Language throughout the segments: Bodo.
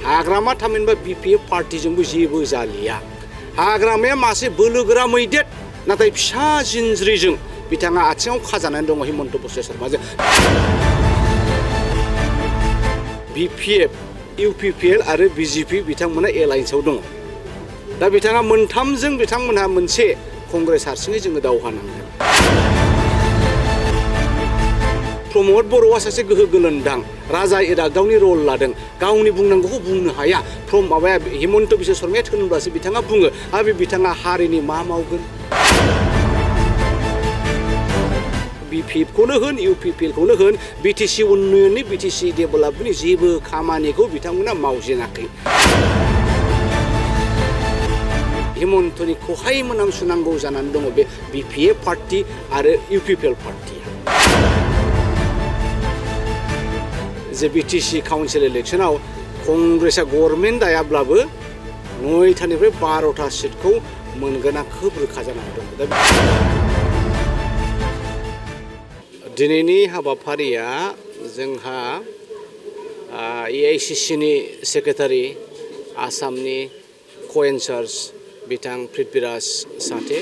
हाग्रामा थामहिनबा बिपिएफ पार्टिजोंबो जेबो जालिया हाग्रामाया मासे बोलोगोरा मैदेर नाथाय फिसा जिनज्रिजों बिथाङा आथिङाव खाजानानै दङ हिमन्त बिश्व शर्माजों बिपिएफ इउपिपिएल आरो बिजेपि बिथांमोना एलायन्सआव दङ दा बिथाङा मोनथामजों बिथांमोनहा मोनसे कंग्रेस हारसिङै जोङो दावहा नांगोन प्रमद बर'आ सासे गोहो गोलोन्दां राजा इरागदावनि रल लादों गावनि बुंनांगौखौ बुंनो हाया माबाया हिमन्त बिश्व शर्माया थोनब्लासो बिथाङा बुङो आरो बिथाङा हारिनि मा मावगोन बिपिएफखौनो होन इउपिपिएलखौनो होन बिटिसि उन्नयननि बिटिसि डेभेलपमेन्टनि जेबो खामानिखौ बिथांमोना मावजेनाखै हिमन्तनि खहाय मोनामसुनांगौ जानानै दङ बे बिपिएफ पार्टी आरो इउपिपिएल पार्टिया जे बिटिसि काउन्सिल इलेक्शनाव कंग्रेसआ गभर्नमेन्ट दायाब्लाबो 9थानिफ्राय 12था सिटखौ मोनगोना खोब रोखा जानानै दं दा दिनैनि हाबाफारिया जोंहा एआइसिसिनि सेक्रेटारि आसामनि को-इनचार्ज बिथां पृथ्वीराज साथे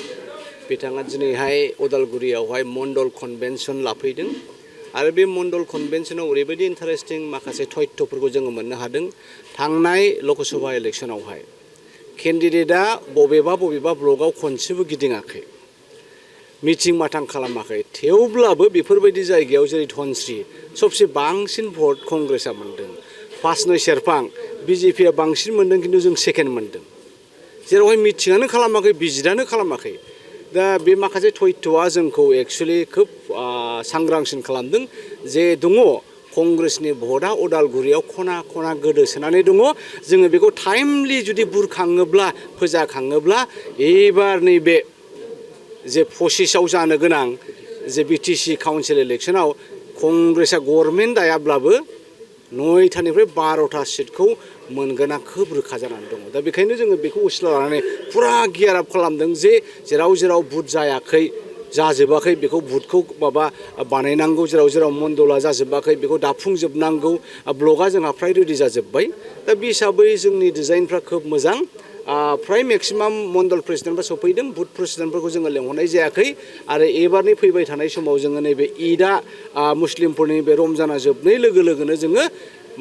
बिथाङा दिनैहाय उदालगुरियावहाय मण्डल कन्भेन्सन लाफैदों आरो बे मण्डल कन्भेन्सनाव ओरैबायदि इन्टारेस्टिं माखासे तथ्यफोरखौ जोङो मोननो हादों थांनाय लकसभा इलेक्शनावहाय केन्डिडेटआ बबेबा ब्लकआव खनसेबो गिदिङाखै मिटिं माटां खालामाखै थेवब्लाबो बेफोरबायदि जायगायाव जेरै धनस्री सबसे बांसिन भट कंग्रेसआ मोनदों 5 सेरफां बिजेपिया बांसिन मोनदों किन्तु जों सेकेन्ड मोनदों जेरावहाय मिटिङानो खालामाखै भिजिटआनो खालामाखै दा बे माखासे तथ्यआ जोंखौ एक्चुअली खोब सांग्रांसिन खालामदों जे दङ कंग्रेसनि भटआ उदालगुरियाव खना खना गोदोसोनानै दङ जोङो बेखौ टाइमलि जुदि बुरखाङोब्ला फोजाखाङोब्ला एबार नैबे जे 25आव जानो गोनां जे बिटिसि काउन्सिल इलेक्शनाव कंग्रेसआ गभर्नमेन्ट दायाब्लाबो 9थानिफ्राय 12था सिटखौ मोनगोना खोब रोखा जानानै दङ दा बेखायनो जोङो बेखौ उसिला लानानै पुरा गियार आप खालामदों जे जेराव बुथ जायाखै जाजोबाखै बेखौ बुथखौ माबा बानायनांगौ जेराव मण्डला जाजोबाखै बेखौ दाफुंजोबनांगौ ब्लकआ जोंहा फ्राय रेडि जाजोब्बाय दा बे हिसाबै जोंनि डिजाइनफ्रा खोब मोजां फ्राय मेक्सिमाम मण्डल प्रेसिडेन्टफ्रा सफैदों बुथ प्रेसिडेन्टफोरखौ जोङो लेंहरनाय जायाखै आरो एबारनि फैबाय थानाय समाव जोङो नैबे ईदआ मुस्लिमफोरनि बे रमजाना जोबनाय लोगो लोगोनो जोङो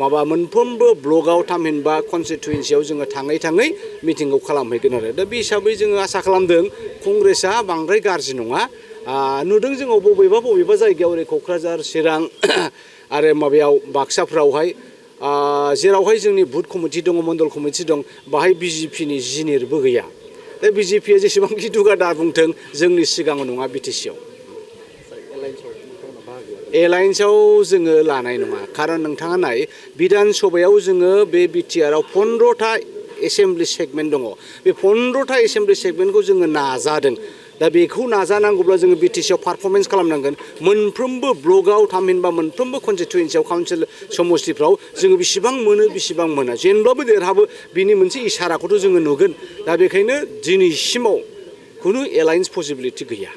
माबा मोनफ्रोमबो ब्लकआव थामहिनबा कनस्टिटुयेन्सियाव जोङो थाङै मिटिंखौ खालामहैगोन आरो दा बे हिसाबै जोङो आसा खालामदों कंग्रेसआ बांद्राय गाज्रि नङा नुदों जोङो बबेबा जायगायाव ओरै क'क्राझार चिरां आरो माबायाव बाक्साफ्रावहाय जेरावहाय जोंनि बुथ कमिटि दङ मण्डल कमिटि दं बाहाय बिजेपिनि जिनिरबो गैया दा बिजेपिया जेसेबांखि दुगा दा बुंथों जोंनि सिगाङाव नङा बिटिसिआव एलायन्सआव जोङो लानाय नङा खारन नोंथाङा नाय बिधान सभायाव जोङो बे बिटिआरआव 15था एसेम्बलि सेगमेन्ट दङ बे 15था एसेम्बलि सेगमेन्टखौ जोङो नाजादों दा बेखौ नाजानांगौब्ला जोङो बिटिसिआव पारफरमेन्स खालामनांगोन मोनफ्रोमबो ब्लकआव थामहिनबा मोनफ्रोमबो कनस्टिटुयेन्सियाव काउन्सिल समष्टिफ्राव जोङो बेसेबां मोना जेनब्लाबो देरहाबो बिनि मोनसे इसाराखौथ' जोङो नुगोन दा बेखायनो दिनैसिमाव खुनु एलायन्स पसिबिलिटि गैया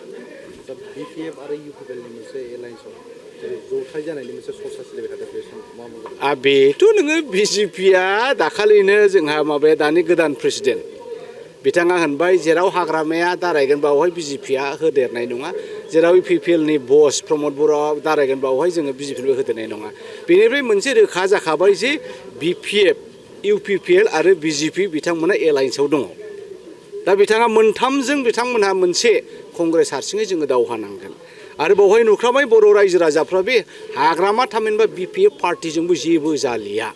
बिपिएफ आरो इउपिपिएलनि मोनसे एलायन्सआव जथाय जानायनि मोनसे सरसा सोलिबाय थादों बे समाव बेथ' नोङो बिजेपिया दाखालिनो जोंहा माबाया दानि गोदान प्रेसिडेन्ट बिथाङा होनबाय जेराव हाग्रामाया दारायगोन बावहाय बिजेपिया होदेरनाय नङा जेराव इउपिपिएलनि बस प्रमद बर'आ दारायगोन बावहाय जोङो बिजेपिनिबो होदेरनाय नङा बेनिफ्राय मोनसे रोखा जाखाबाय जे बिपिएफ इउपिपिएल आरो बिजेपि बिथांमोना एलायन्सआव दङ दा बिथाङा मोनथामजों बिथांमोनहा मोनसे कंग्रेस हारसिङै जोङो दावहा नांगोन आरो बावहाय नुखाबाय बर' रायजो राजाफ्रा बे हाग्रामा थामहिनबा बिपिएफ पार्टिजोंबो जेबो जालिया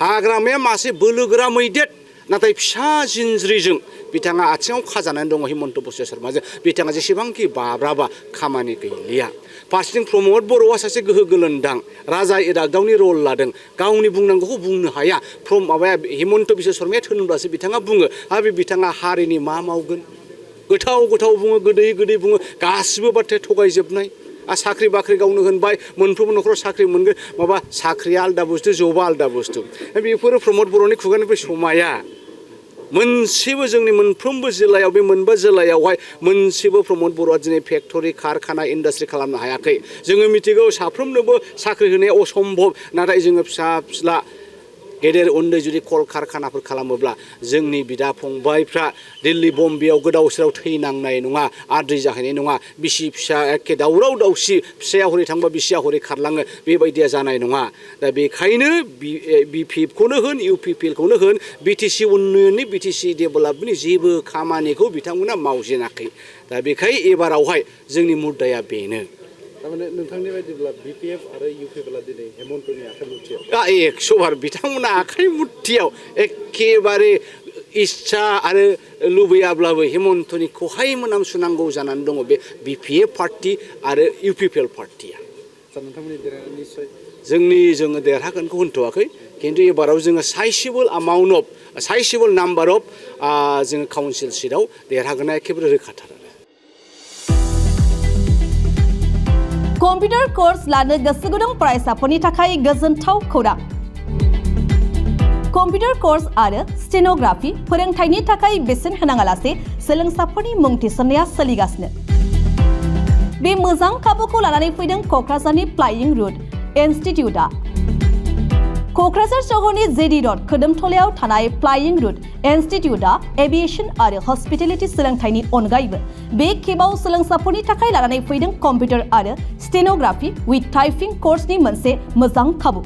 हाग्रामाया मासे बोलोगोरा मैदेर नाथाय फिसा जिनज्रिजों बिथाङा आथिङाव खाजानानै दङ हिमन्त बिश्व शर्माजों बिथाङा जेसेबांखि बाब्राबा खामानि गैलिया फारसेथिं प्रमद बर'आ सासे गोहो गोलोन्दां राजा इरागदावनि रल लादों गावनि बुंनांगौखौ बुंनो हाया माबाया हिमन्त बिश्व शर्माया थोनब्लासो बिथाङा बुङो आरो बिथाङा हारिनि मा मावगोन गोथाव बुङो गोदै बुङो गासिबो बाथ्राया थगायजोबनाय साख्रि बाख्रि गावनो होनबाय मोनफ्रोमबो न'खराव साख्रि मोनगोन माबा साख्रिया आलदा बुस्थु जबा आलदा बुस्थु बेफोरो प्रमद बर'नि खुगानिफ्राय समाया मोनसेबो जोंनि मोनफ्रोमबो जिल्लायाव बे मोनबा जिल्लायावहाय मोनसेबो प्रमद बर'आ दिनै फेक्टरि कारखाना इन्डास्ट्रि खालामनो हायाखै जोङो मिथिगौ साफ्रोमनोबो साख्रि होनाया असम्भब नाथाय जोङो फिसा फिला गेदेर उन्दै जुदि कल कारखानाफोर खालामोब्ला जोंनि बिदा फंबायफ्रा दिल्ली बम्बेयाव गोदाव सोराव थैनांनाय नङा आद्रि जाहैनाय नङा बिसि फिसा एखे दावराव दावसि फिसाया हरै थांबा बिसिया हरै खारलाङो बेबायदिया जानाय नङा दा बेखायनो BPFखौनो होन UPPLखौनो होन BTC उन्नयननि BTC डेभेलपमेन्टनि जेबो खामानिखौ बिथांमोना मावजेनाखै दा बेखाय एबारावहाय जोंनि मुद्दाया बेनो थारमाने नोंथांनि बायदिब्ला BPF आरो UPPLआ दिनै हेमन्तनि आखाइ मुथियाव 100 बार बिथांमोना आखाइ मुथियाव एखेबारे इच्छा आरो लुबैयाब्लाबो हेमन्तनिखौहाय मोनामसुनांगौ जानानै दङ बे BPF पार्टी आरो UPPL पार्टीया नोंथांमोननि देरहानाय निश्चय जोङो देरहागोनखौ होनथ'वाखै खिन्थु एबाराव जोङो साइसेबल नाम्बार अफ जोङो काउन्सिल सिटआव देरहागोना एखेबारे रोखाथार कम्पिउटार कोर्स लानो गोसो गुदुं फरायसाफोरनि थाखाय गोजोनथाव खौरां कम्पिउटार कोर्स आरो स्टेनोग्राफी फोरोंथायनि थाखाय बेसेन होनाङालासे सोलोंसाफोरनि मुं थिसननाया सोलिगासिनो बे मोजां खाबुखौ लानानै फैदों क'क्राझारनि फ्लाइंग रुट इनस्टिट्यूटआ क'क्राझार सहरनि जेडी रड खोदोमथलायाव थानाय फ्लाइंग रुट इनस्टिट्यूटआ एभिएशन आरो हस्पिटेलिटी सोलोंथायनि अनगायैबो बे खेबाव सोलोंसाफोरनि थाखाय लानानै फैदों कम्पिउटार आरो स्टेनोग्राफी विथ टाइपिंग कोर्सनि मोनसे मोजां खाबु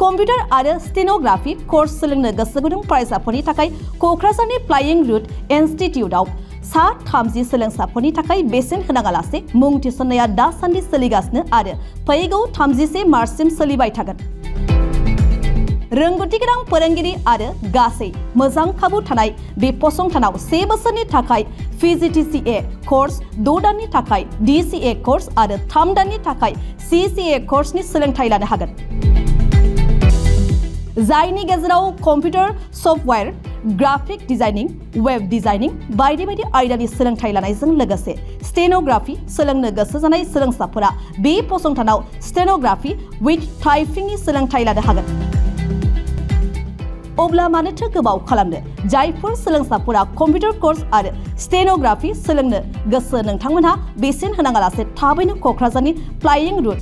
कम्पिउटार आरो स्टेनोग्राफी कोर्स सोलोंनो गोसो गुदुं फरायसाफोरनि थाखाय क'क्राझारनि फ्लाइंग रुट इनस्टिट्यूटआव 30 सोलोंसाफोरनि थाखाय बेसेन होनाङालासे मुं थिसननाया दासान्दि सोलिगासिनो आरो फैगौ 31 मार्चसिम सोलिबाय थागोन रोंगौथि गोनां फोरोंगिरि आरो गासै मोजां खाबु थानाय बे फसंथानाव 1 बोसोरनि थाखाय PGDCA कोर्स 6 दाननि थाखाय DCA कोर्स आरो 3 दाननि थाखाय CCA कोर्सनि सोलोंथाय लानो हागोन जायनि गेजेराव computer software graphic designing web designing बायदि बायदि आयदानि सोलोंथाय लानायजों लोगोसे स्टेनोग्राफी सोलोंनो गोसो जानाय सोलोंसाफोरा बे फसंथानाव स्टेनोग्राफी विथ टाइपिंनि सोलोंथाय लानो हागोन अब्ला मानोथो गोबाव खालामनो जायफोर सोलोंसाफोरा कम्पिउटार कोर्स आरो स्टेनोग्राफी सोलोंनो गोसो नोंथांमोनहा बेसेन होनाङालासे थाबैनो क'क्राझारनि फ्लाइंग रुट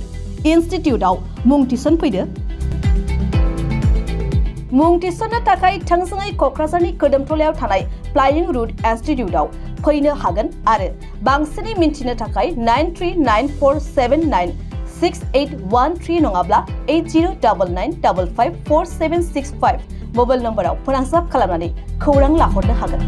इनस्टिट्यूटआव मुं थिसनफैदो मुं थिसननो थाखाय थोंजोङै क'क्राझारनि खोदोमथलायाव थानाय फ्लाइंग रुट इनस्टिट्यूटआव फैनो हागोन आरो बांसिनै मिन्थिनो थाखाय 9394796813 नङाब्ला 8099554765 मबाइल नम्बराव फोनांजाब खालामनानै खौरां लाहरनो हागोन।